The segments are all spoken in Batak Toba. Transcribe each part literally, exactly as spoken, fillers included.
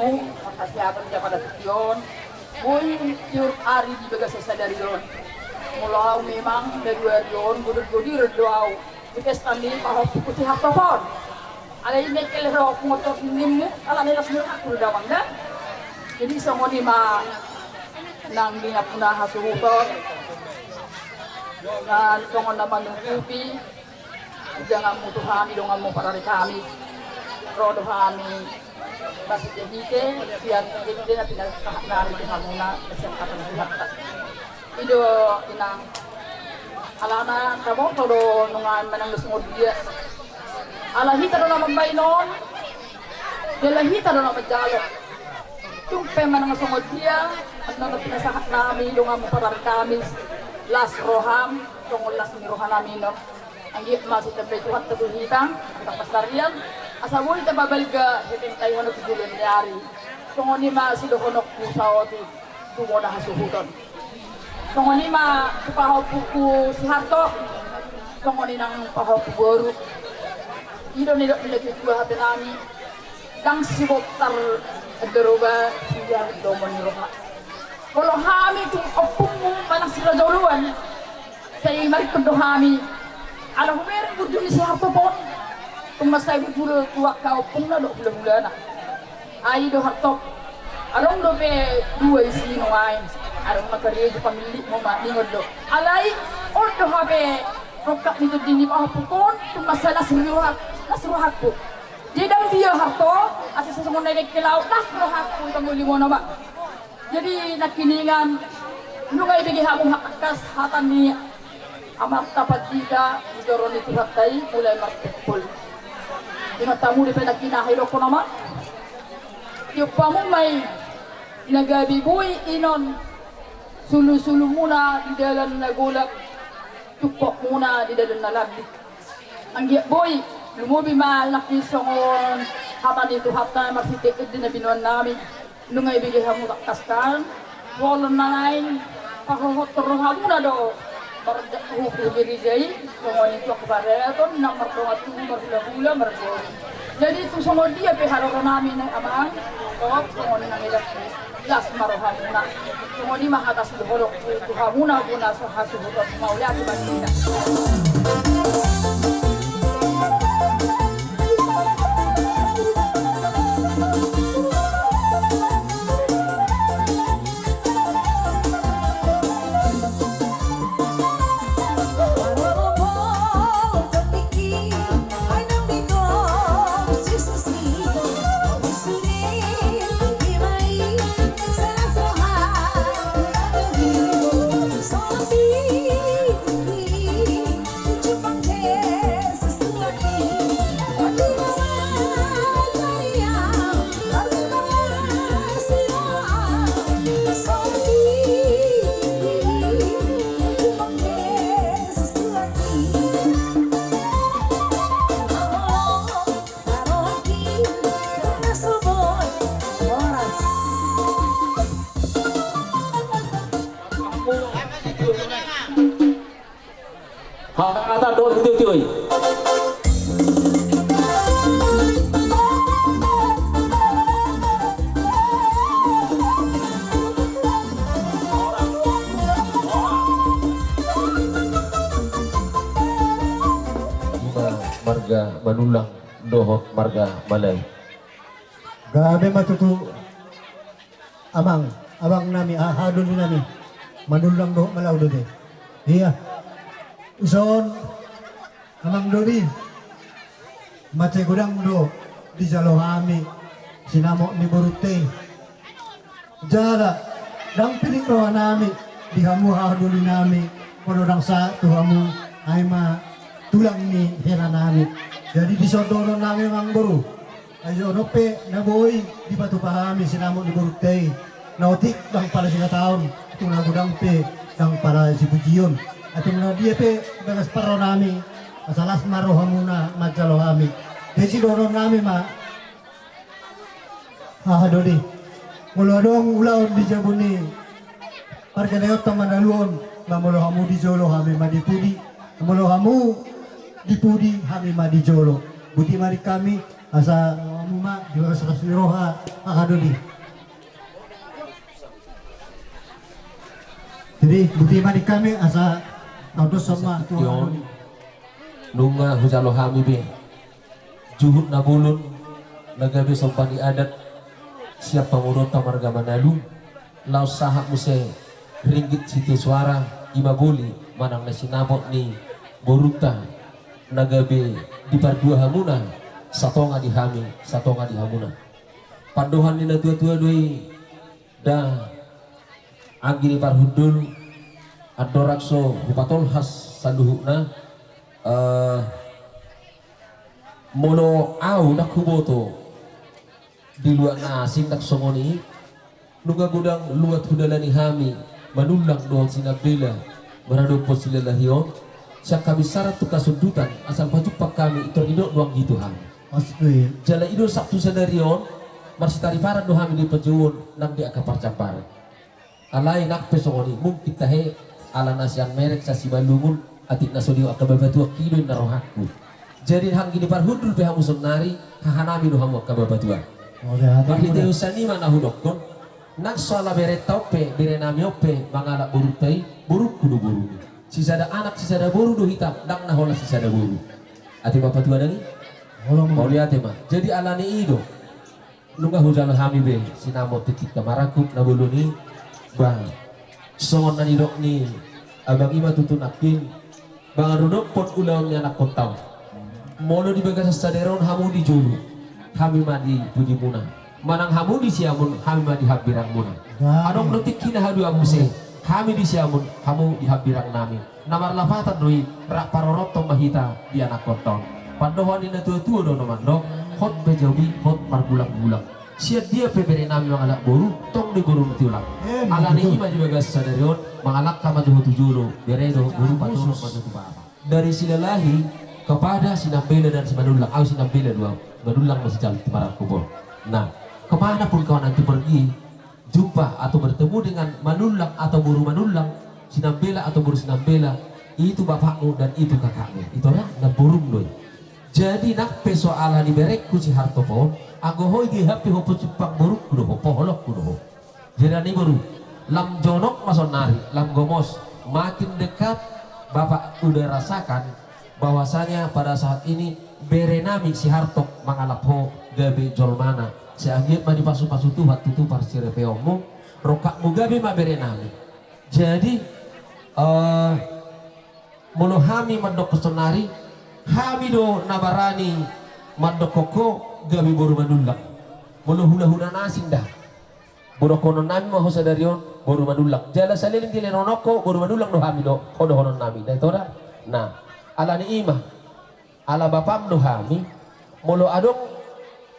Marhasehatan di apada tingki on. Boi tiur ari di bagasan sadari on. Molo au memang na dua ari on godang godang do au di pesta ni pahompungku si Hartop on. Alai mengkel ro punguan tor sinimmu ala nelas ni aku damang da. Jadi songon i ma nang di na puna hasuhuton. Na songon na manutupi. Janganmu tu hami donganmu parari kami. Ro do hami marhitehite sian ende na pinasahat nami tu hamuna. Sian hata ni Tuhanta i do inang. Alana taboto do nunga manang na songon dia. Ala hita do na mambahen on. Jala hita do na manjalo. Tung pe manang na songon dia. Annon na pinasahat nami donganmu parari kami. Las roham songon las ni roha nami non. Anggiat ma sitambai Tuhanta tu hita angka pansarian asa boi tapabalga hepeng taihon tu joloan ni ari. Songon i ma sidohononku saotik tu bona hasuhuton. Songon i ma tu pahompungku si Harto. Songon i nang pahompu boru. I do nidok ni natuatua hata nami. Ndang sibontar daroba sian lomo ni roha. Molo hami tu ompungmu manang sihajoloan. Sai maringkot do hami. Ala hubereng burju ni si Hartop on. Tung mansai burju do tu angka ompungna dohot hulahulana. Ai do Hartop. Adong dope dua isi nuaeng. Adong na karejo pamillikmu ma ningon do. Alai on do hape rongkap ni tondi ni pahompungkon tung mansai las rohangku. Jadi ndang dia Harto asa sasongon na dengke laut las rohangku i panggolimona ma. Jadi nangkiningan nunga ibege hamu tangkas hata ni Amanta Pandita di joro ni Tuhanta i mulai martumpol. Ingot hamu dope nangkin aha idokkon ama. Tiop hamu ma i na gabe boi inon sulusulumuna di dalan na golap. Tungkotmuna di dalan na lambik. Anggiat boi lumobi ma nangkin songon hata ni Tuhanta marhite ende na binoan nami. Nunga ibege hamu tangkas kan. Holon na naeng pahohothon rohamuna do marjak huku gereja i. Songon i tu angka pariaton nang mardongan tubu marhulahula marboru. Jadi tung songon dia pe haroro nami nang amang tongtong songon i nang edaku. Las ma rohamuna. Songon i ma hata sidohononku tu hamuna bona hasuhuton. Mauliate ma di hita. Hata dohot hutihutihon. Ima marga Manullang dohot marga Malai. Gabe ma tutu. Amang, abang nami, ah, hahadoli nami. Manullang dohot Malau do be. Ia. Ison, amang doli. Mansai godang do dijalo hami sinamot ni borunta i. Jala ndang pirik roha nami di hamu hahadoli nami. Molo ndang sahat tu hamu, ai ma tulang ni hela nami. Jadi dison dohonon nami amang boru. Ai jo dope na boi dipatupa hami sinamot ni borunta i. Na otik ndang pala sihataon, tung na godang pe ndang pala sipujion. Ai tung na dia pe bagas parro nami, asa las ma rohamuna manjalo hami. Jadi sidohonon nami ma, hahadoli. Molo adong ulaon di jabu ni pargalaonta manaluhon, ba molo hamu di jolo hami ma di pudi. Molo hamu di pudi hami ma di jolo. Boti ma di hami, asa Uma di bagas las ni roha, aha doli. Jadi boti ma di hami asa tau dos sama tuan. Nunga hujalo hami be juhut na bolon na gabe somba ni adat sian pamoruonta marga Manalu. Laos sahat muse ringgit sitio suara, ima boli manang na sinamot ni borunta na gabe dipardua hamuna, satonga di hami, satonga di hamuna. Pandohan ni natuatua do i da anggi ni parhundul, andorang so hupatolhas saluhutna. Eh, molo au ndang huboto di luat na asing ndang songon i, nunga godang luat hudalani hami manullang dohot sinambela maradophon silalahi on, sian habinsaran tu hasundutan, asal pajumpang hami, pintor didok do anggi tu hami. Pasti. Jala i do sahat tu sadari on, marsitariparan do hami di panjouon nang di angka parjambaran. Alai nang pe songon i, mungkin tahe ala na sian merek sa Simalungun, atik na so didok angka bapatuak i do inna rohangku. Jadi anggi ni parhundul pe hamu saonari, hahanami do hamu angka bapatuak. Marhite usan i ma na hudokkon, nang so ala berenta on pe, berenami on pe mangalap borunta i, borungku do borumi. Sisada anak sisada boru do hita, ndang na holan sisada boru. Ate ma patuanami? Mauliate ma. Jadi alani i do nunga hujalo hami be sinamot di tingki marangkup na bolon i. Ba songon na nidok ni abang i ma tutu nangkin, ba nga dohonon ulaon ni anakkonta on. Molo di bagasan sadari on hamu di jolo, hami ma di pudimuna. Manang hamu di siamun, hami ma di hambirangmuna. Adong do tingki na haduan muse, hami di siamun, hamu di hambirangnami. Na marlapatan do i, rap parorot ma hita di anakkonta on. Pandohan ni natuatua do na mandok, hot pe jabu i, hot margulanggulang. Sian dia pe berenami mangalap boru, tong do i boru ni tulang. Alani i ma di bagas sadari on, mangalangka ma jo ho tu jolo, bere dohot boru, paturut ma jo tu bapa. Dari silalahi kepada sinambela dan simanullang, au sinambela do au, manullang ma sijalo di marangkup on. Nah, ke mana pun kau nanti pergi, jumpa atau bertemu dengan manullang atau boru manullang, sinambela atau boru sinambela, itu bapakmu dan itu kakakmu. Ito da, namborungmu do i. Jadi nang pe so alani berengku si Hartop on, anggo ho i dia pe ho pajumpang borungku do ho, paholongku do ho. Jadi alani i boru, lam jonok ma saonari, lam gomos, makin dekat. Bapak udah rasakan bahwasanya pada saat ini berenami si Hartop mangalap ho gabe jolmana. Sai anggiat ma dipasupasu Tuhan tutu parsiripeonmu, rongkapmu gabe ma berenami. Jadi, eh, molo hami mandokkon saonari, hami do na barani mandokkon ho gabe boru manullang. Molo hulahula na asing da, boru dohononnami ma ho sadari on boru manullang. Jala saleleng dilehononku boru manullang do hami do, ho dohononnami. Da ito da? Nah, alani i ma, ala bapam do hami, molo adong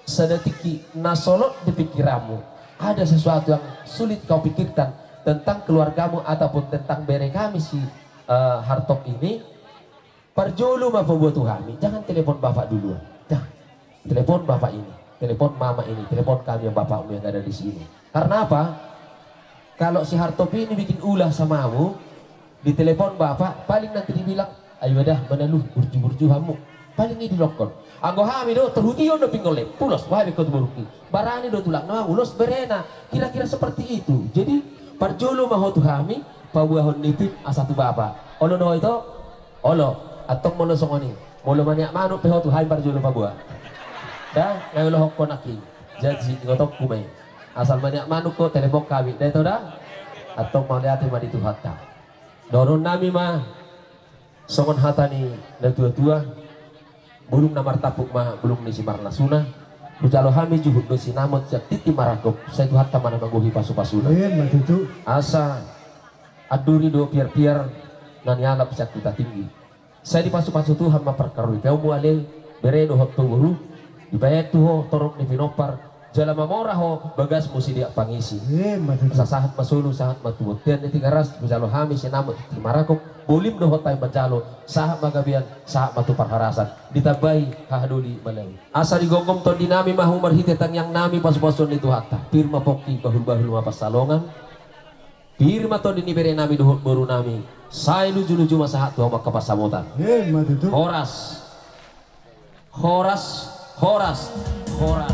sada tingki na solot di pikiranmu, ada sesuatu yang sulit kau pikirkan tentang keluargamu ataupun tentang bere kami si, eh, Hartop ini, parjolo ma paboa tu hami, jangan telepon bapak duluan. Jangan. Telepon bapak ini, telepon mama ini, telepon kami yang bapakmu yang ada di sini. Karena apa? Kalau si Hartop ini bikin ulah sama mu, ditelepon bapak, paling nanti dibilang, "Ayo dah, manalu, burju-burju hamu." Paling i didokkon. Anggo hami do, terhutian do pinggol e, pulos, wah, beko tu borungki. Barani do tulang na ulos berena, kira-kira seperti itu. Jadi, parjolo ma ho tu hami, paboahon nipim asa tu bapak. Olo do ho ito? Olo, antong molo songon i, molo maniak manuk pe ho tu hami parjolo paboa. Da, nga olo ho ho nangkin. Janji, ingotongku ma i. Asal maniak manuk ho, telepon hami. Da ito da? Antong mauliate ma di Tuhanta. Dohononnami ma, songon hata ni natuatua, bulung na martampuk ma bulung ni simarlasuna. Hujalo hami juhut do sinamot sian tintin marangkup, sai Tuhanta ma na manggohi pasupasuna. Ima tutu. Asa anduri do piarpiar na nialap sian Huta Tinggi. Sai dipasupasu Tuhan ma parkaropiaonmu ale, bere dohot tu boru, dibaen tu ho torop ni pinompar, jala mamora ho bagasmu sidiak pangisi. Ima tutu. Asa sahat ma solu, sahat ma tu bontean ni Tigaras, hujalo hami sinamot tintin marangkup, bolim dohot hami manjalo, sahat ma gabean, sahat ma tu parhorasan, ditambai haha doli Malawi. Asa digomgom tondinami ma hamu marhite tangiangnami pasupasuon ni Tuhanta, pir ma pongki, bahulbahul ma pansalongan. Pir ma tondi ni berenami dohot borunami, sai lujuluju ma sahat tu hamu angka pansamotan. Ima tutu. Horas. Horas. Horas, horas.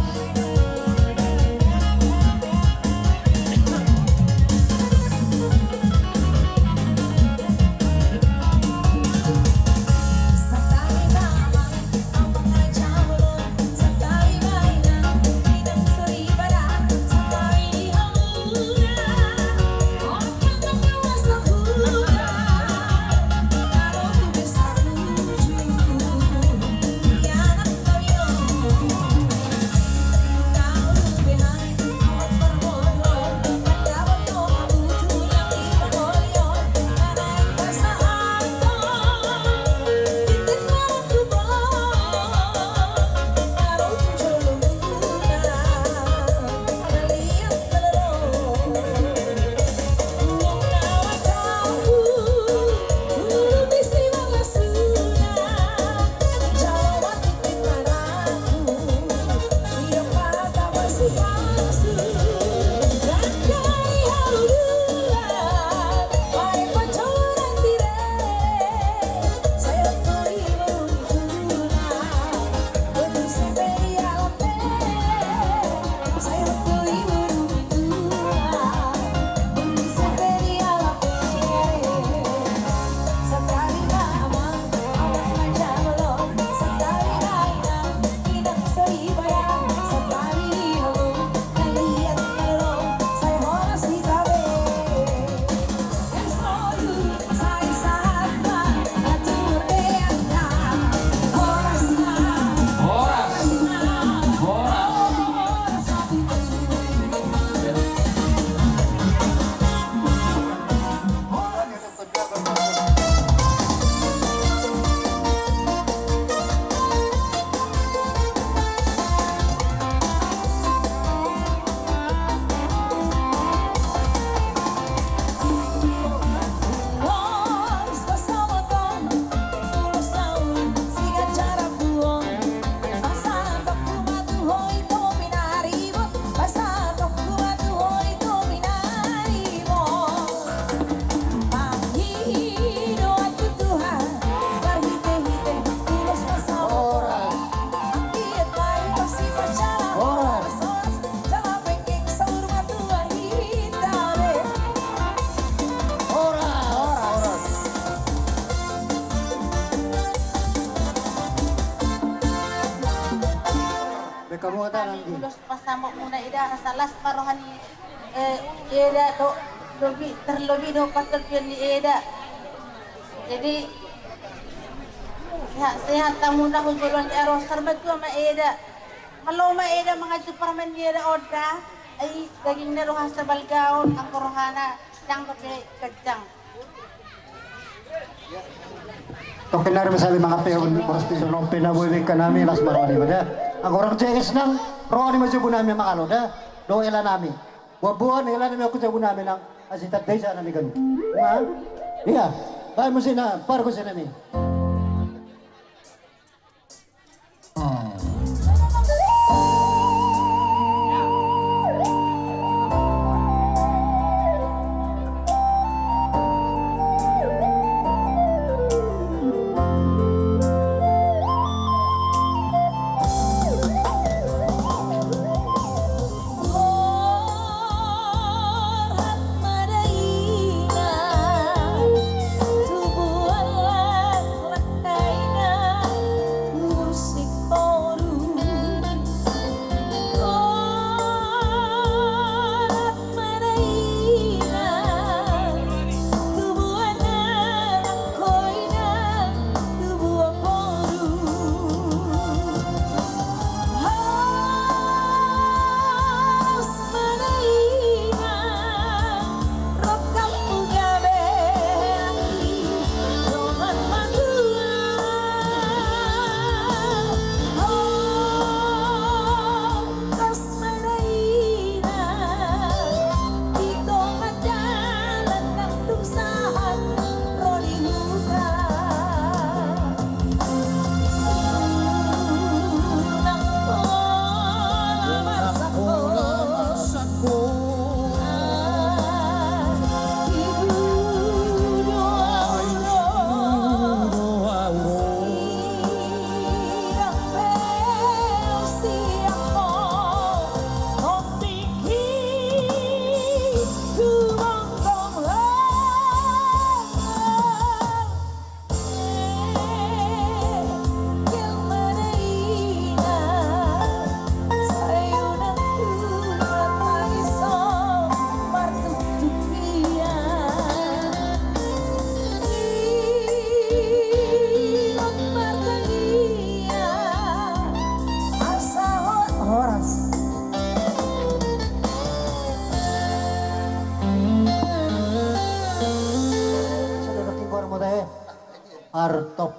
Pasamot muna eda, asa las ma roha ni, eh, eda do, lobi, terlobi do patopion ni eda. Jadi sehat-sehat hamu na hu joloan ni ari on, saur matua ma eda. Malo ma eda mangaji parmen ni eda on da. Ai dagingna do hasa balgaon, anggo rohana ndang dope ganjang. Tongkin nari ma sali mangape on boras piso, on pe na boi be hami, las ma roha ni ma da. Anggo rang jeges nang roha ni ma jabu nami mangalo da. Do hela nami. Buat-buat hela nami, anggo jabu nami nang asi tadai sa nami ganup. Ia. Baen muse na pargose nami. Hartop,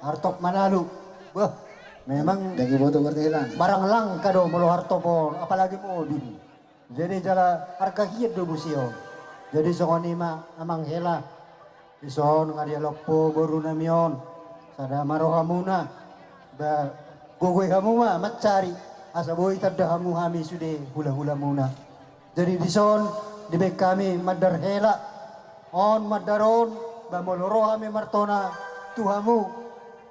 hartop manalu. Bah, memang barang langka do molo hartop on, apalagi mobil. Jadi jala harga hian do busi on. Jadi songon i ma amang hela. Dison nga dialop ho boru nami on. Sada ma rohamuna. Ba, gogoi hamu ma mansari. Asa boi tanda hamu hami sude hula-hulamuna. Jadi dison dibaen hami mandar hela. On mandar on, ba molo ro hami martona tu hamu.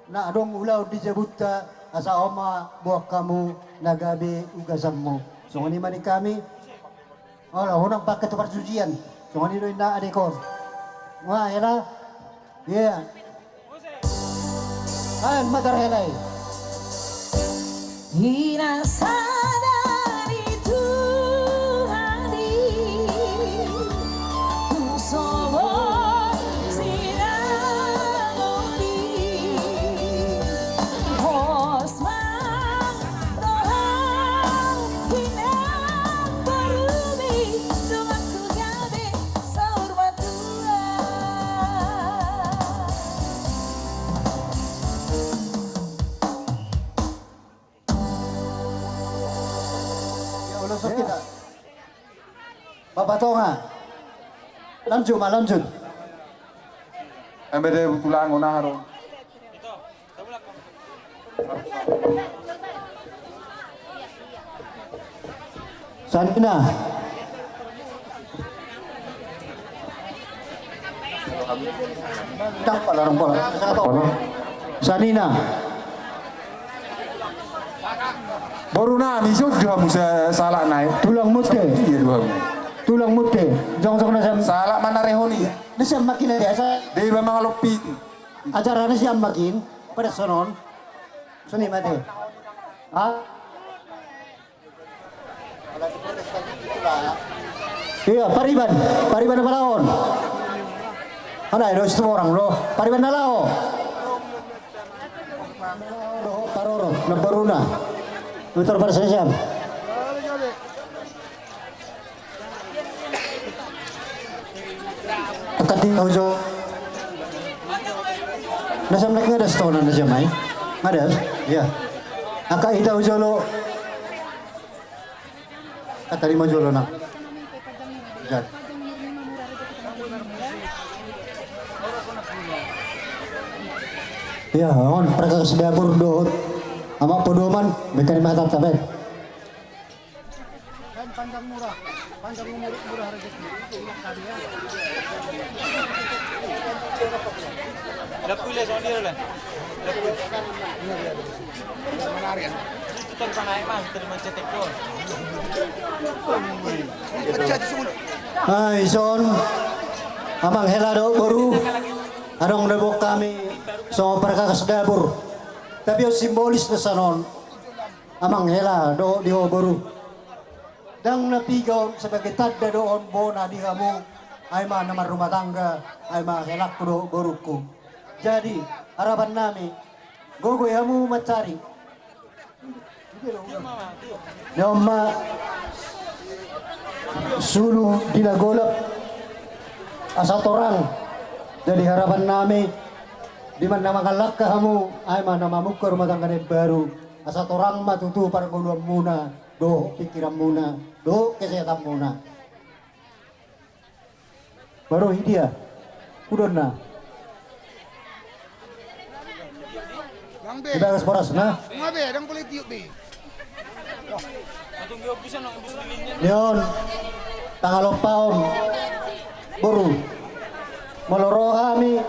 Na adong ulaon di jabunta, asa on ma boan hamu na gabe ugasanmu. Songon i ma ningkami. Olo, unang pake tu parsujian. Songon i do inna adek on. Nga hela. Ia. Baen mandar hela i. Hinasadari Tuhan i. Tung so boi sinamot i. Pos ma roham, hinan parlumi, donganku gabe saur matua. Ya, ulos kita. Bapak Tonga. Lanjut, Mak, lanjut. Eme de tulang ona haro. Sanina. Ndang pala rong bola. Sanina. Boru nami, ison do hamu sa-, salak nai. Tulang mute. Iya do hamu. Tulang mute. Jong jong na sam. Salak mana rehoni? Na sam makin biasa. Deba mangaloppi. Acara na siam makin. Pada sonon. Seni mate. Ha? Iya, pariban, pariban na palaon. Ana, do situ orang lo, pariban na lao. Paroro, na boruna. Motor pada selesai. Angkat di hujung. Na siam lagi ada setoran na siam ai. Ada, iya. Angkat hita hujung lo. Kata lima jolo na. Ya, on, perkakas dapur dohot. Amak podoman, bekani mata tabek. Kan panjang murah, panjang umur, murah rezeki. Lapui le, songon dia le. Lapui. Itu tadi panaik mah, tadi main cetek doang. Hai, son. Amang hela dohot boru. Adong do boan hami songon perkakas dapur. Tapi on simbolis do sanon. Amang hela dohot di ho boru. Ndang na piga on, sebagai tanda do on bona di hamu. Ai ma na marrumah tangga, ai ma helangku dohot borungku. Jadi, harapan nami, gogoi hamu mansari. Dia ma sulu di na golap asa torang. Jadi harapan nami, di ma na mangalangka hamu, ai ma na mamungka rumah tangga na baru. Asa torang ma tutu parngoluanmuna, dohot pingkiranmuna, dohot kesehatanmuna. Baru i dia. Hudonna. Di bagas boras na. Nion. Tangalompaon. Boru. Molo ro hami.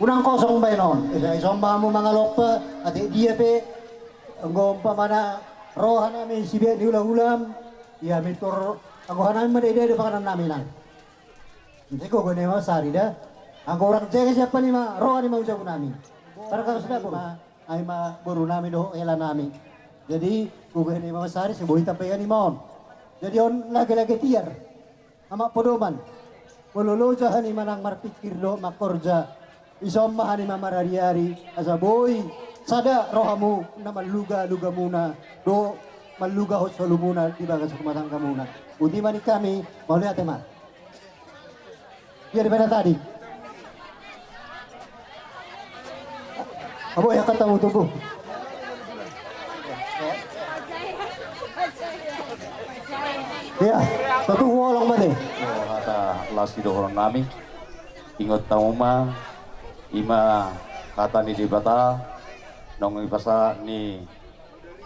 Unang kosong baenon. Ison ma hamu mangalompa. Ate dia pe. Anggo umpamana roha nami sibaen ni hulahulam, ia mitur anggo hanami ma dede do panganan nami nang. Ise gogoi nami ma sari da. Anggo urang jege siapa ni ma roha ni ma ujabu nami. Parkakas dapur ma ai ma boru nami dohot hela nami. Jadi gogoi nami ma sari seboi tampaian i ma on. Jadi on lage-lage tiar. Amak podoman, molo loja hanima nang marpingkir dohot mangkorja, ison ma hanima marariari, asa boi sada rohamu na manlugalugamuna, dohot manlugahon solumuna di bagas rumah tanggamuna. Uti ma ningkami, mauliate ma. Dia di mana tadi? Abo ya kata mutu bu. Ya, tapi ulang mate. Hata las di dohonon nami. Ingot hamu ma, ima hata ni Debata, naung dipasahat ni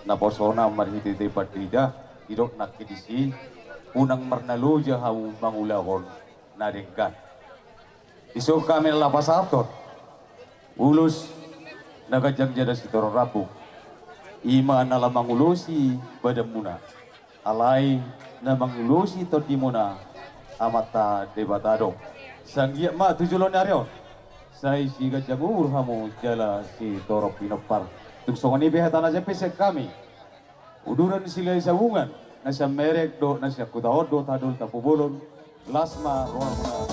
naposona marhite-hite pandita, didok nangkin disi, unang marnaloja hamu mangulahon na denggan. Dison hami laho pasahathon ulos na ganjang jala sitorop rambu, ima na laho mangulosi badanmuna. Alai na mangulosi tondimuna Amanta Debata do. Sai anggiat ma tu joloan ni ari on sai siganjang umur hamu jala sitorop pinompar. Tung songon i pe hata na jampe sian hami. Uduran Silahi Sabungan, na sian Merek dohot na sian huta on dohot Hadol Tampubolon, las ma rohamuna.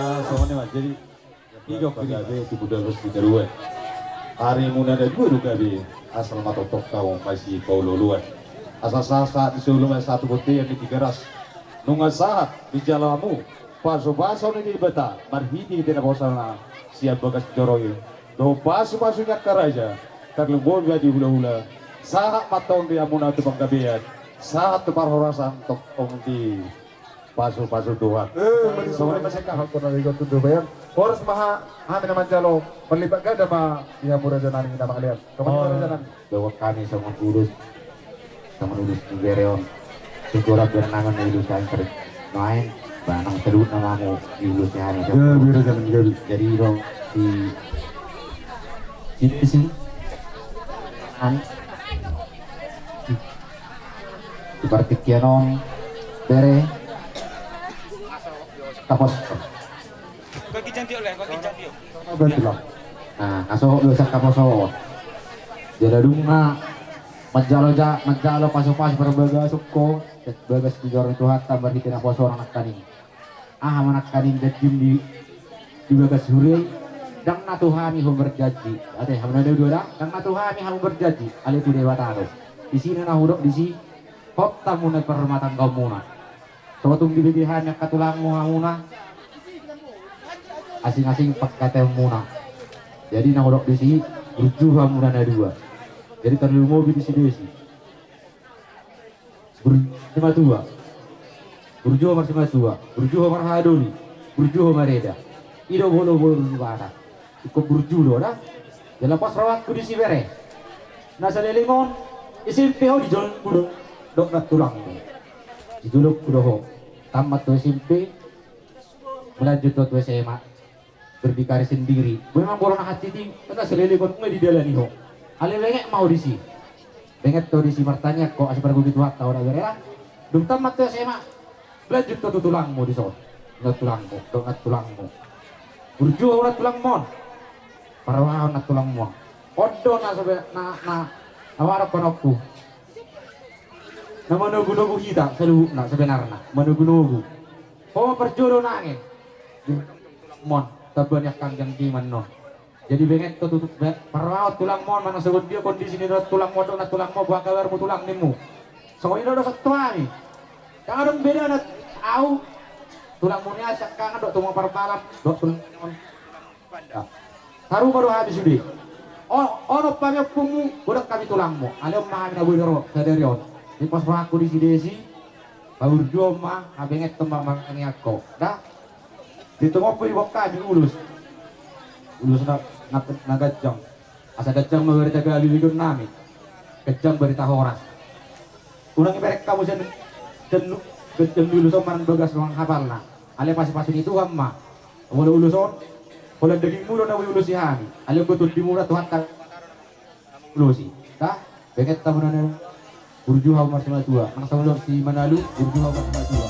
Ah, songon i ma, jadi, i do gabe tu muda los di daruan. Ari muna na dua do gabe, asal ma tongtong hamu masipaolooloan. Asa sahat-sahat ni solu ma sahat tu bontean ni Tigaras. Nunga sahat dijalo hamu pasupasu ni Debata marhite di tena poso na sian bagas joro i. Dohot pasupasu ni angka raja, tarlumobi di hulahula. Sahat ma tongtong di hamuna tu panggabean, sahat tu parhorasan, tongtong dipasupasu Tuhan. Eh, mari songon i ma seka. Horas ma hami na manjalo, marlipat ganda ma di hamu raja nami na mangalean. Songon i ma raja nami. Dohot hami songon ulos, songon ulos ni bere on. Tung goran bere nami na ulos hami per nuaeng, ba nang saluhut nama hamu di ulos ni hami. Gabe raja nami, gabe. Jadi do di sini sih. An. Di partingkian on bere tapos. Nah, na sohot do sangkaposo on. Jala dung na manjalo ja, manjalo pasupasu parbagason ho, bagas di joro ni Tuhanta marhite naposona nangkaning. Aha ma nangkaning janjim di, di bagas huria i, ndang na tu hami ho marjanji. Ate, hamu na dua da, ndang na tu hami hamu marjanji, alai tu Debata do. Disi na hudok disi, hot hamuna parrumatanggaonmuna. So tung dibege hami angka tulangmu hamuna, asing-asing pangkataionmuna. Jadi na hudok disi, burju hamuna na dua. Jadi tarlumobi disi do isi. Burju marsimatua. Burju ho marsimatua. Burju ho marhaha doli. Burju ho mareda. I do molo boru ni Debata. Ingkon burju do da. Jala pos rohangku disi bere. Na saleleng on, S M P ho di jolongku do, dohot na tulangmu. Di jolongku do ho. Tamat tu S M P, melanjut tu S M A. Berdikari sendiri. Memang borona hatiting, kata selelekon nge di dalan i ho. Alai benget ma ho disi. Benget ho disi martangiang ho, asa pargogoi Tuhanta ho da bere da. Dung tamat tu S M A, lanjut ho tu tulangmu dison. Nang tulangmu, dongan tulangmu. Burju ho nang tulangmon. Parrohahon nang tulangmon. On do na sebe-, na, na, na wadok konokku. Na manogunogu hita saluhutna sebenarna. Manogunogu. Ho ma parjolo nangkin. Mon, tamba ni angka anggiang diman non. Jadi benget ho tutu, be-, parrohahon tulangmon manang songon dia kondisi ni tulangmon, dohot na tulangmon, boha kabarmu tulang nimmu. Songon i do dohot tu hami. Ndang adong bedana au, tulangmu ni asi angka angan dohot tung parbalap, dohot tulangmon. Sarupa do hami sude. O-, onom hami ompungmu, godang hami tulangmu. Alai on ma hami na boi do ro sadari on. Di pos rohangku disi Desi, paburjuhon ma, habengeton ma martangiang ho. Da? Di tongon pe diboan hami ulos. Ulos na, na, na ganjang. Asa ganjang ma barita gabe begeon nami. Ganjang barita horas. Unang iberek hamu sian, sian, sian ulos on manang bagas manang hapalna. Alai pasupasu ni Tuhan ma. Molo ulos on, holan dagingmu do na boi ulosi hami. Alai anggo tondimu do Tuhanta ulosi. Da, benget hamu na, na, burju hamu marsimatua. Nang saulon si Manalu, burju hamu marsimatua.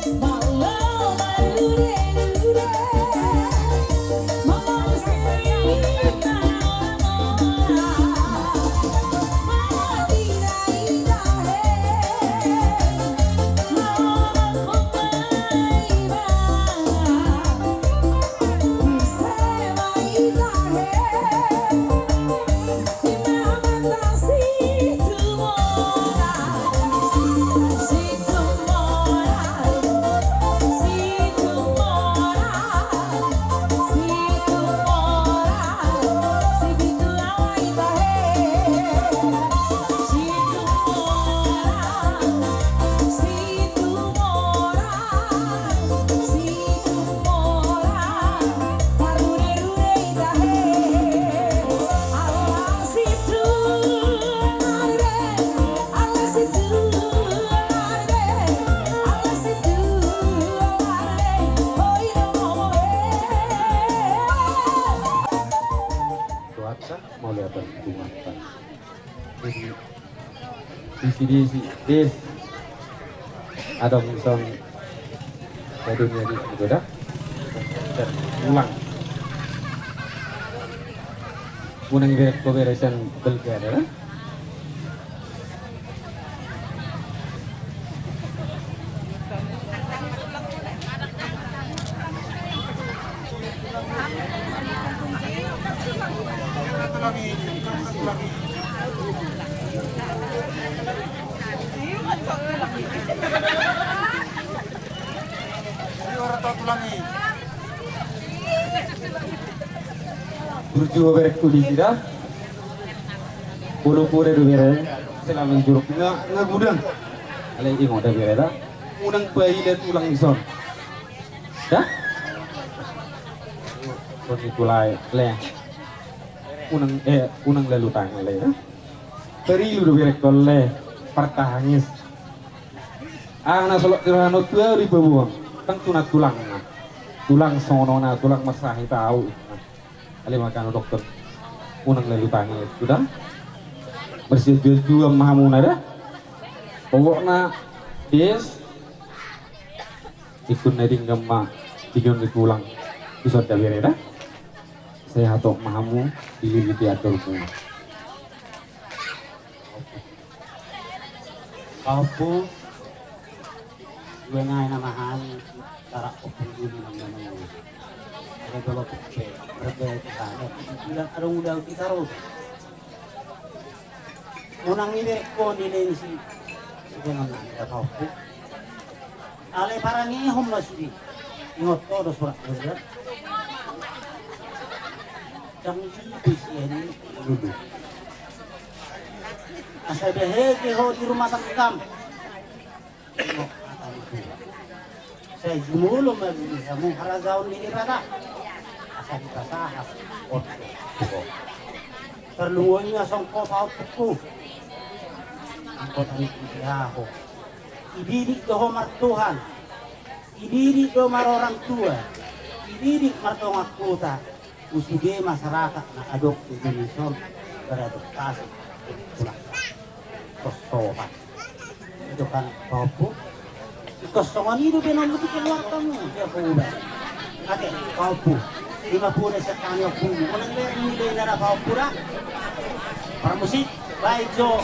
Tuhanta mauliate Tuhanta. Jadi, disi, disi, dis. Adong son. Jadi, jadi, gitu dah. Dan pulang. Unang iberek ho bere sian Belgia, da? Burju ho berekku disi da. Molo poda do bere, selama i jolo nga, nga gudang. Alai ingot da bere da. Unang paida tulang dison. Da? Songon i tulang, le. Unang, eh, unang lalu tangan, le, da. Parilu do berekku, le. Partahangis. Aha na solot di rohana on tu ahu dipaboa. Ndang tu na tulangna. Tulang songon on na, tulang marsahit ahu. Alai mangkana dokter, unang lalu tangan itu da. Marsijual-jual ma hamuna da. Pokokna, dis. Ingkon na denggan ma, denggan di tulang. Dison da bere da. Sehat ma hamu, dililiti andormu. Pahompu, dua nai nama hami, tarak ompung dulu nang nama. Ada dolo tupe, berbe kita ada, bilang ada udah kita ro. Unang iberek ho ni lensi. Sudah nang nama pahompu. Alai parangehon ma sude. Ingot ho do surat berbe. Ndang ipe sian i lulu. Asa beheke ho di rumah tanggam. Sai jumolo ma di hamu harajaon ni Debata. Asa dipasahat on tu ho. Tarlumobi ma songon ho pahompu. Angkota ni ho. Ididik do ho martuhan. Dididik do marorang tua, dididik martonga kota, usuge masyarakat na adong di Indonesia on, beradaptasi. Kosongan. Itu kan pahompu. Kosongan itu benar betul keluargamu, ya, pahompu. Oke, pahompu. Lima puluh sekali aku. Mana dia ini dia nara pahompu dah? Permusik. Baik, Jo.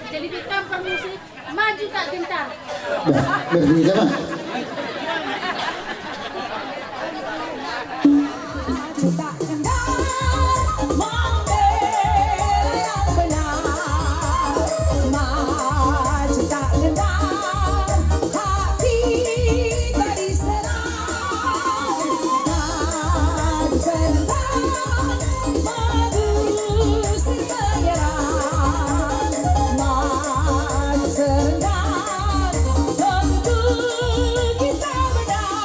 Jadi, kita permisi. Maju tak gentar. Bah, berbeda, Bang. Maju tak gentar, membela yang benar. Maju tak gentar, hak kita diserang. Maju serentak, maju serentak. Maju serentak, tentu kita menang.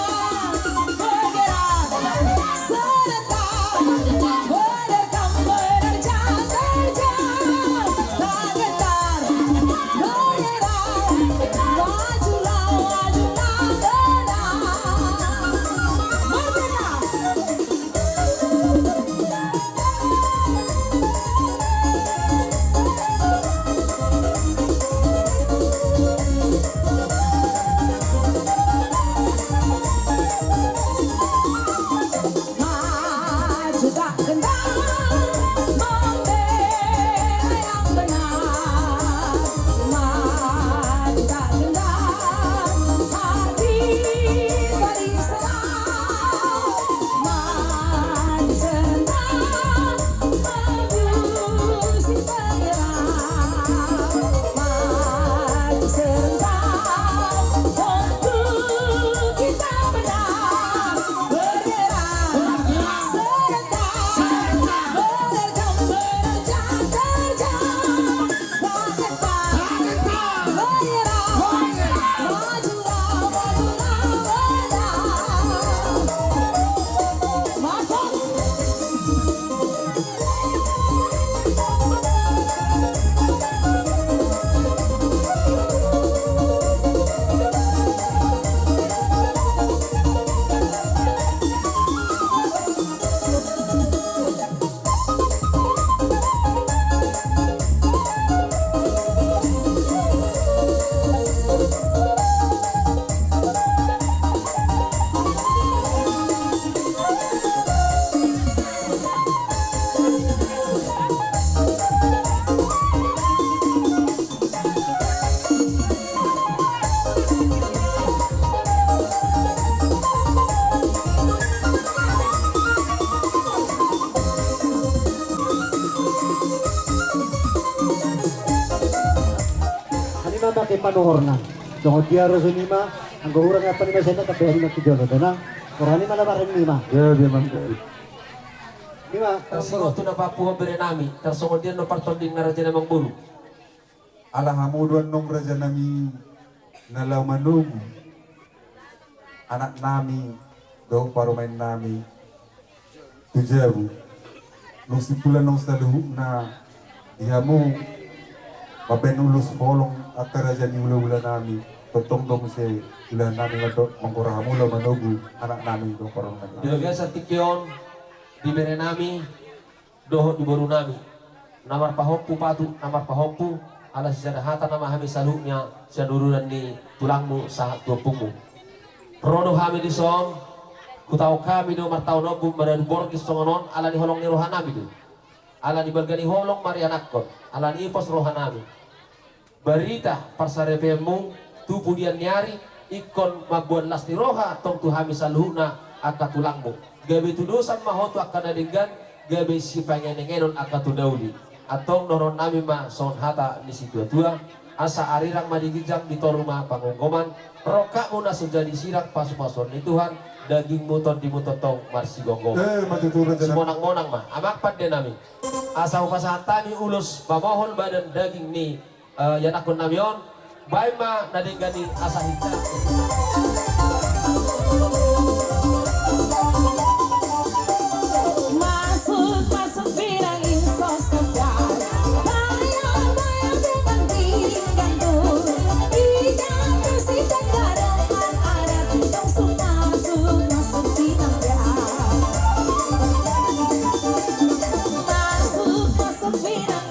Ima nuhorna. Songon dia ro sonima, anggo hurang apa nima sena, tapi nima tu jolo, tenang. Roha nima na bareng nima. Gabe ma, gabe. Nima, tarsongon tu na papuho bere nami, tarsongon dia do partonding na raja na mangolu. Ala hamu do annon raja nami na laho manogu anak nami dohot parumaen nami tu jabu. Nunga simpul annon saluhutna di hamu mambahen ulos holong angka raja ni hulahula nami, tongtong do muse ulaon nami mandok manggora hamu laho manogu anak nami dohot parumaen nami. Di bagasan tingki on, di bere nami dohot di boru nami, na marpahompu patu, na marpahompu, ala sisada hata nama hami saluhutna sian ururan ni tulangmu sahat tu ompungmu. Ro do hami dison, hutaon hami do martaon ombun maradu borngin songon on, ala ni holong ni roha nami do. Ala ni balga ni holong marianakhon, ala ni ipos roha nami. Barita parsaripeonmu tu pudian ni ari, ingkon mamboan las ni roha tong tu hami saluhutna angka tulangmu. Gabe tudosan ma ho tu angka na denggan, gabe sipangenengenon angka tu na uli. Antong dohonon nami ma songon hata ni situatua, asa arirang ma di ginjang, di toru ma panggomgoman, rongkapmu na so jadi sirang pasupasuon ni Tuhan, dagingmu tondimu tongtong marsigomgoman. Eh, ma tutu, raja nami. Simonangmonang ma, amang pande nami. Asa hupasahat hami ulos pamohol badan daging ni eh, ianakhon nami on, baen ma na denggan i asa hinta. Masuk, masuk, bilang insos kejar. Bayar, bayar dengan diri gantung. Tidak bersih dan garam anak. Masuk, masuk, masuk, bilang ya. Masuk, masuk, bilang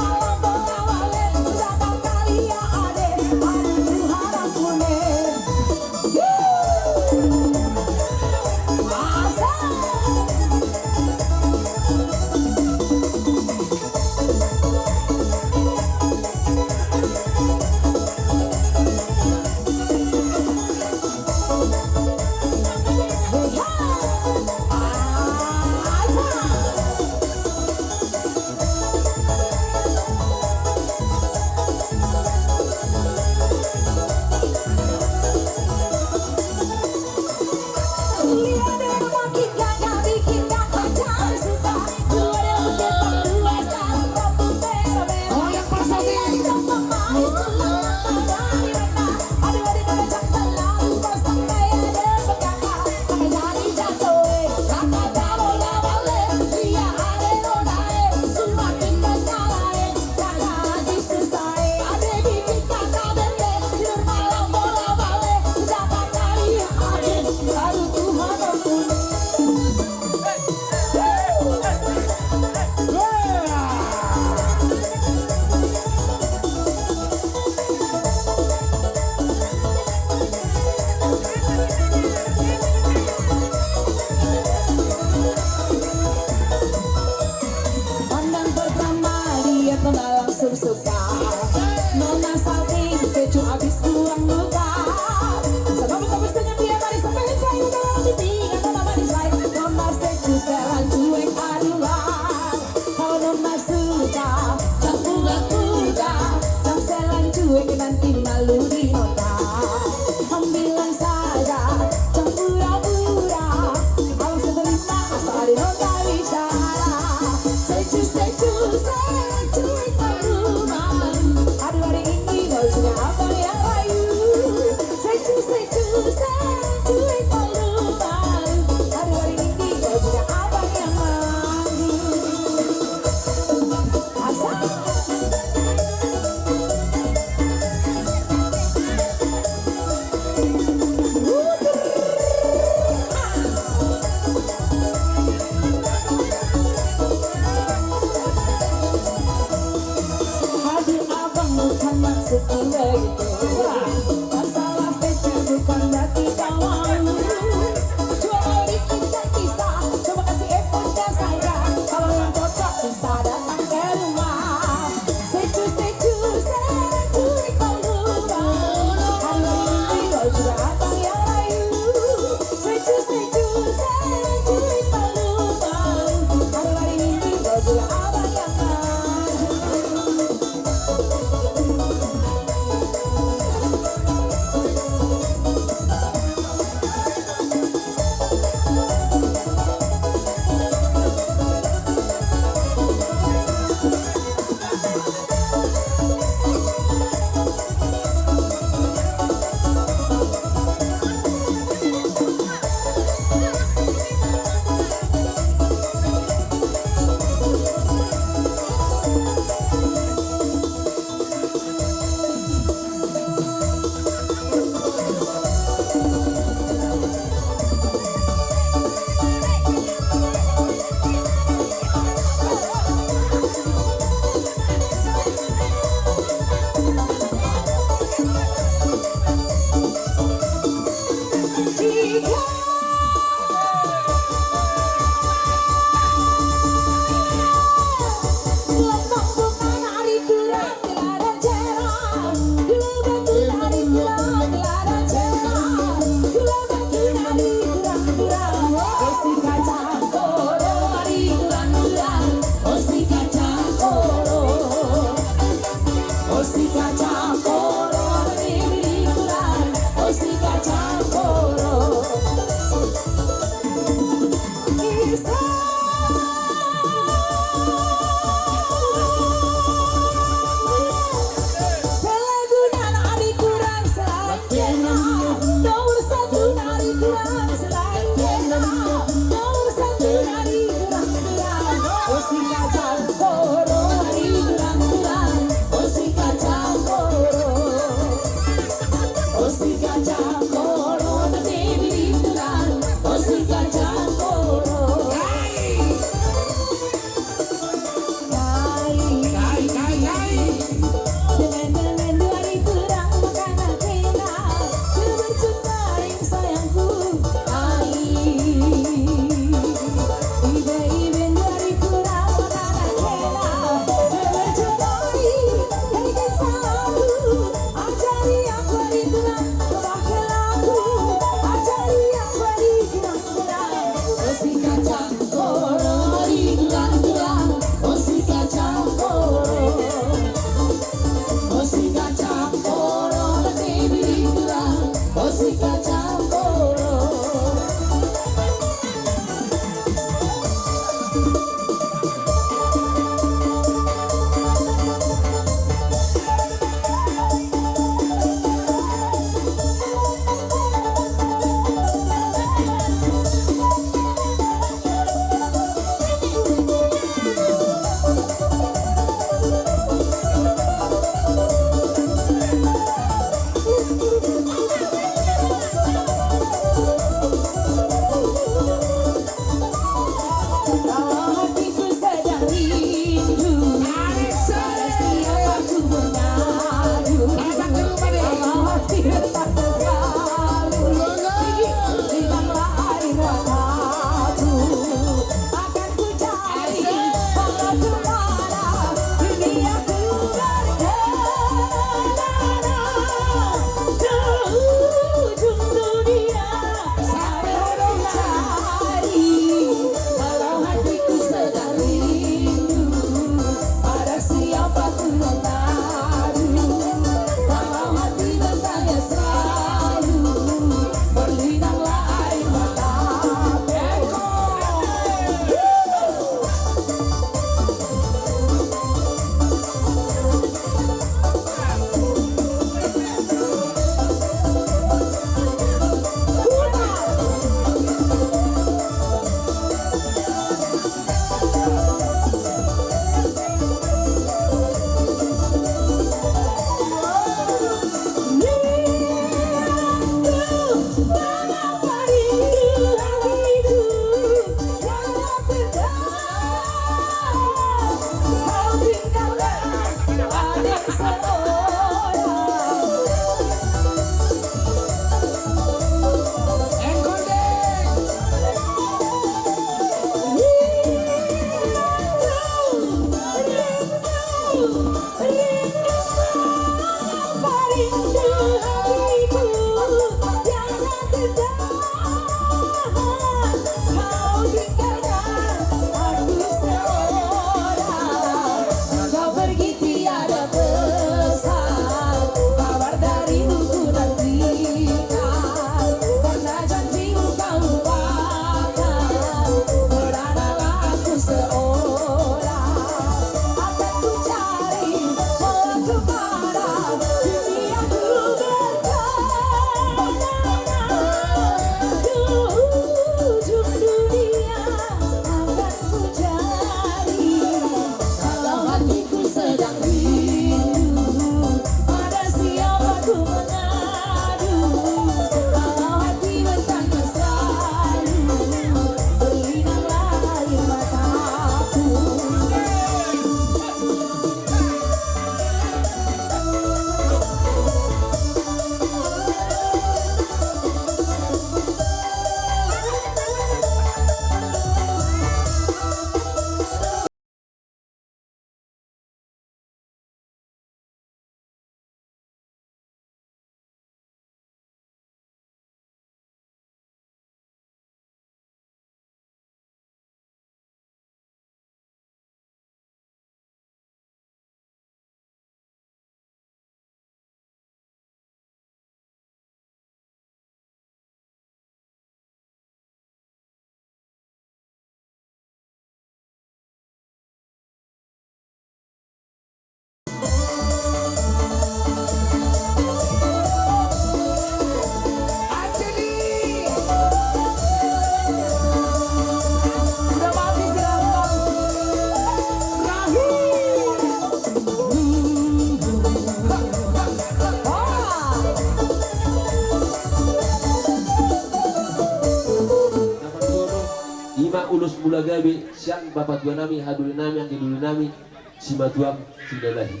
Ulos mula gabe sian bapatuanami, hadurinami, anggidurinami, simatuam Silalahi.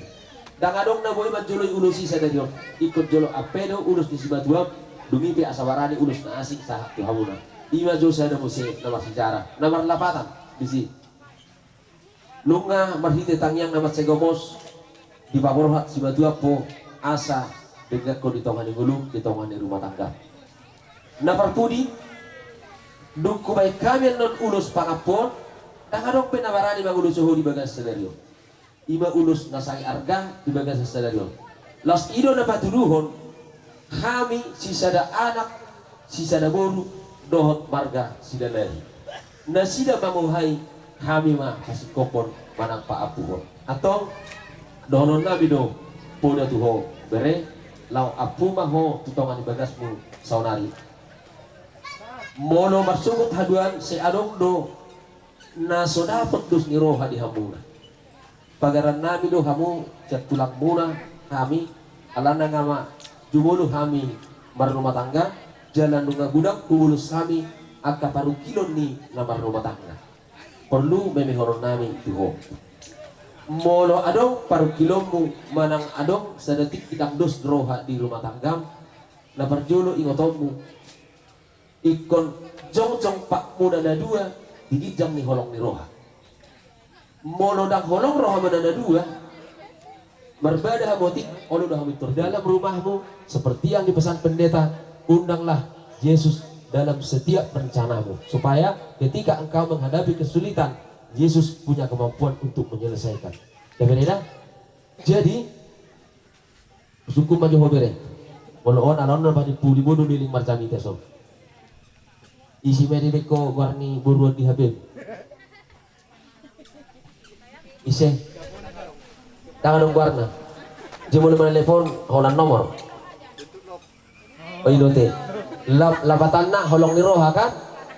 Ndang adong na boi manjoloi ulos i sadari on. Ingkon jolo ampe do ulos ni simatuam, dung i pe asa barani ulos na asing sahat tu hamuna. I ma jo sada muse na marsejarah, na marlapatan disi. Nunga marhite tangiang na mansai gomos dipaborhat simatuam ho asa dengganhon di tonga ni ngolum, di tonga ni rumah tangga. Na parpudi, dung hubaen hami annon ulos pangampu on, ndang adong pe na barani mangulosi ho di bagasan sadari on. I ma ulos na sai arga di bagasan sadari on. Laos i do na patuduhon hami sisada anak, sisada boru, dohot marga Silalahi. Nasida mangohai, hami ma hasingkophon manang paampuhon. Antong, dohononnami do poda tu ho, bere, laho ampu ma ho tu tonga ni bagasmu saonari. Molo marsogot haduan, sai adong do na so dapot dos ni roha di hamuna. Pagarannami do hamu sian tulangmuna hami, alana nga ma jumolo hami marrumah tangga, jala nunga godang hubolus hami angka parungkilon ni na marrumah tangga. Porlu memehononnami tu ho. Molo adong parungkilonmu manang adong sadetik ndang dos roha di rumah tanggam, na parjolo ingotonmu, ingkon jongjong patmuna na dua di ginjang ni holong ni roha. Molo ndang holong rohamuna na dua, marbada hamu otik, olo do hamu pintor. Dalam rumahmu, seperti yang dipesan pendeta, undanglah Yesus dalam setiap rencanamu, supaya ketika engkau menghadapi kesulitan, Yesus punya kemampuan untuk menyelesaikan. Dapet eda? Jadi, sungkun ma jo ho bere. Molo on, ala on na padi pudi bodo liling marjamita so. Ise ma dibaen ho goar ni boru on di H P-mu? Ise? Ndang adong goarna. Jadi molo manalepon, holan nomor. O, i do te. Lap-, lapatanna holong ni roha kan?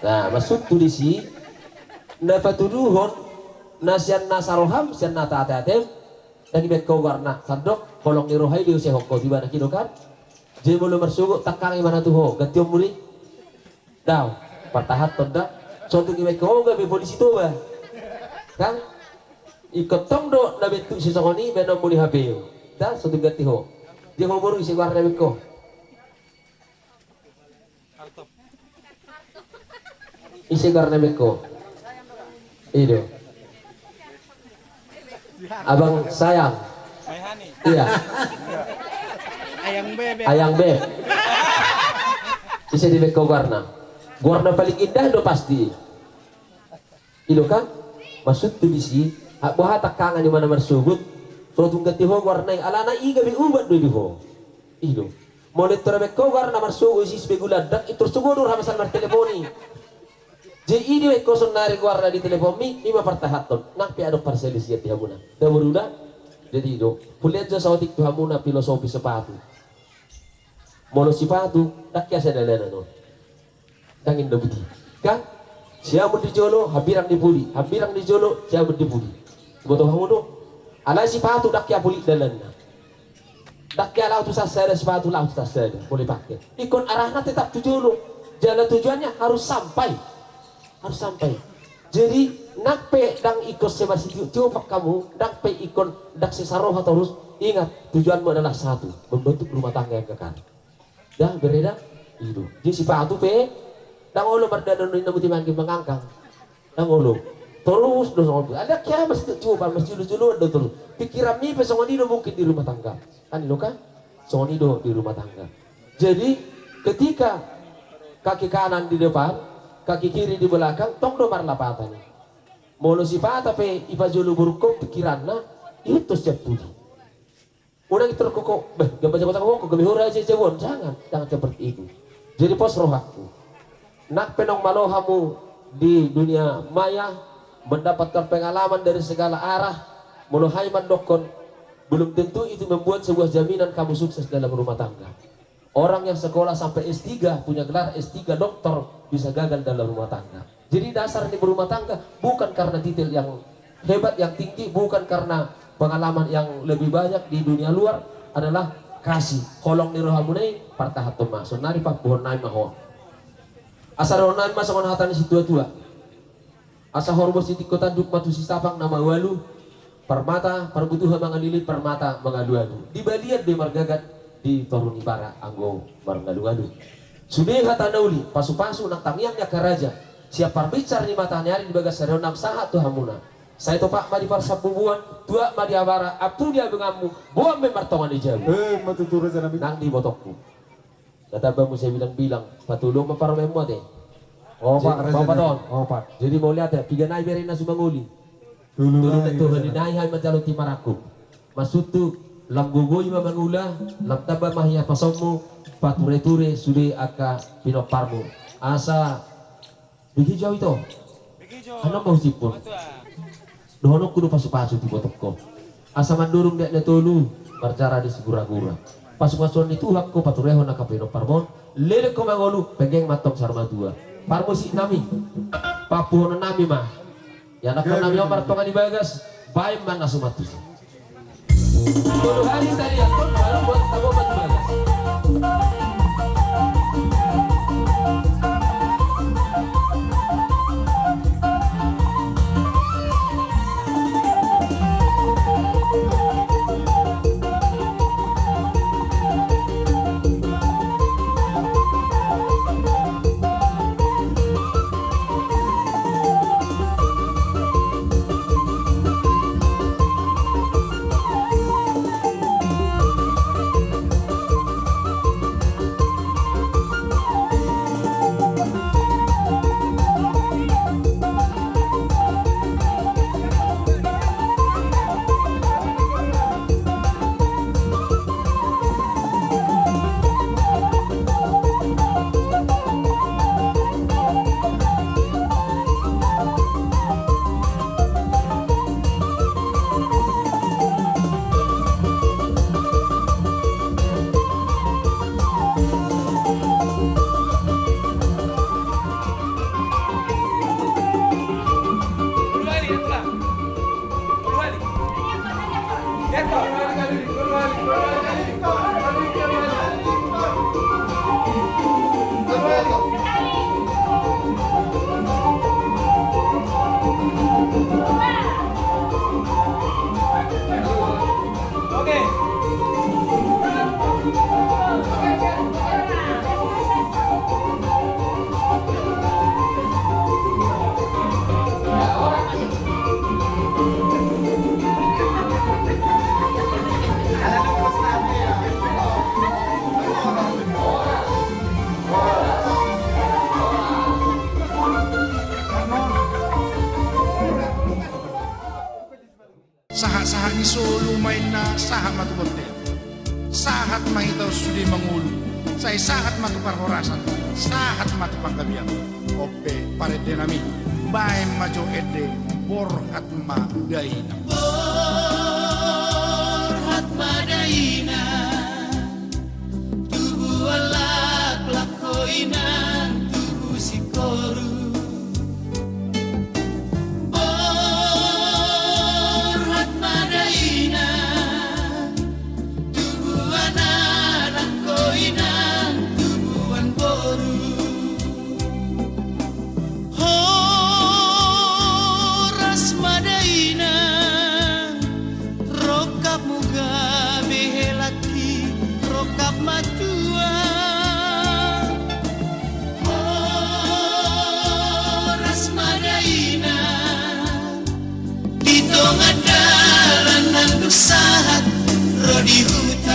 Nah, maksudhu disi, na patuduhon, na sian na saroham, sian na taateatem, ndang dibaen ho goarna, sandok holong ni roha i diusehon ho tu ibana, i do kan? Jadi molo marsogot, tangkang ibana tu ho, ganti ho muli. Daong, partahanhon da. So tung dibaen ho gabe polisi Toba. Kan? Ingkon tong do na bentuk sisongon i, baenonmu di H P-mu. Da, so tung ganti ho. Dia ho boru, ise goarna dibaen ho? Ise goarna dibaen ho? I do. Abang Sayang. Iya. Ayang Beb. Ayang Beb. Ise dibaen ho goarna? Goarna paling indah do pasti. I do kan? Maksudhu disi, hak boha tangkangan ibana marsogot, so tung ganti ho goarna i, alana i gabe ubat do di ho. I do. Molo intor dibaen ho goarna marsogot, isi be gulandak, intor sogo do roham asal martelepon i. Jadi i dibaen ho saonari goarna di teleponmi, i ma partahanhon. Nang pe adong parselisian di hamuna. Da boru da? Jadi i do. Hulean jo saotik tu hamuna filosofi sepatu. Molo sipatu, ndang hea sadalanan on. Ndang inda buti. Kan? Siamun di jolo, hambirang di pudi. Hambirang di jolo, siamun di pudi. Boto hamu do? Alai sipatu ndang hea polit dalanna. Ndang hea laho tu sansada, sipatu laho tu sansada. Molo dipake. Ingkon arahna tetap tu jolo. Jala tujuannya harus sampai. Harus sampai. Jadi, nang pe ndang ingkon sai marsitioptiopan hamu, nang pe ingkon ndang sai saroha torus, ingat, tujuanmu adalah satu, membentuk rumah tangga yang kekal. Da, bere da? I do. Jadi sipatu pe, ndang olo mardalan ninna muti mangge mangangkang. Ndang olo. Torus do songon i. Ndang hea marsitioptiopan, marsiulujuluan do torus. Pikiranmi pe songon i do mungkin di rumah tangga. Kan i do kan? Songon i do di rumah tangga. Jadi, ketika kaki kanan di depan, kaki kiri di belakang, tong do marlapatan i. Molo sipata pe ipajolo borungkon pikiranna, ihuthon sian pudi. Unang intor ho, beh, gabe jago-jago ho, gabe hora aja jagoan. Jangan, jangan seperti itu. Jadi pos rohangku. Nang pe naung malo hamu di dunia maya, mendapatkan pengalaman dari segala arah, molo hami mandokkon, belum tentu itu membuat sebuah jaminan kamu sukses dalam rumah tangga. Orang yang sekolah sampai S tiga, punya gelar S tiga doktor, bisa gagal dalam rumah tangga. Jadi dasar ni berumah tangga bukan karena titel yang hebat, yang tinggi, bukan karena pengalaman yang lebih banyak di dunia luar, adalah kasih. Holong ni rohamuna i, partahanhon ma. Saonari paampuhonnami ma ho. Asa dohononnami ma songon hata ni situatua. Asa horbo sitingko tanduk ma tu sisapang na maualu, parmata parbutuha mangalili, parmata mangalualu. Di balian do i margagat, di toru ni bara anggo marngalualu. Sude hata na uli, pasupasu nang tangiang ni angka raja, sian parbinsar ni mataniari di bagas ari on nang sahat tu hamuna. Sai topak ma di parsambubuan, tuak ma di abara, ampu di abinganmu, boan ma i martonga ni jabu. Eh, ma tutu raja nami. Nang di ibotongku. Na tamba muse bilang-bilang, patuluhon ma parumaenmu ate. Opat, jadi, raja opat nami. On. Opat. Jadi mauliate, piga nai bere na sumangoli. Tolu nai, tolu nai, tolu nai, nai hami manjalo timarangkup. Masutu, lam gogoi ma mangula, lam tamba ma hapasonmu, pature-ture sude angka pinomparmu. Asa Begitu ito. Begitu. Annon ma husimpul. Dohononku do pasupasu tu ibotongko. Asa mandurung di aek na tolu, marjara di sigura-gura. Pasupasuon ni Tuhan ho paturehon angka pinomparmon, leleng ho mangolu, penggeng ma antong saur matua. Parmusik nami, papuhonon nami ma. Ianakkon nami on martonga ni bagas, baen ma na suman tusi. Tolu hali tadi ya, tolu hali buat tabo batu bagas. Sahat-sahat ni solu ma inna sahat ma tu bontean. Sahat ma hita on sude mangolu, sai sahat ma tu parhorasan, sahat ma tu panggabean. On pe parende nami, baen ma jo ende, borhat ma dainang. Borhat ma dainang. Tubuan laklak ho inang, tubu singkoru. Borhat ma dainang, tubuan anak ho inang, tubuan boru. Horas ma dainang, rongkapmu gabe helangki, rongkap matua. Horas ma dainang, di tonga dalan nandung sahat, ro di huta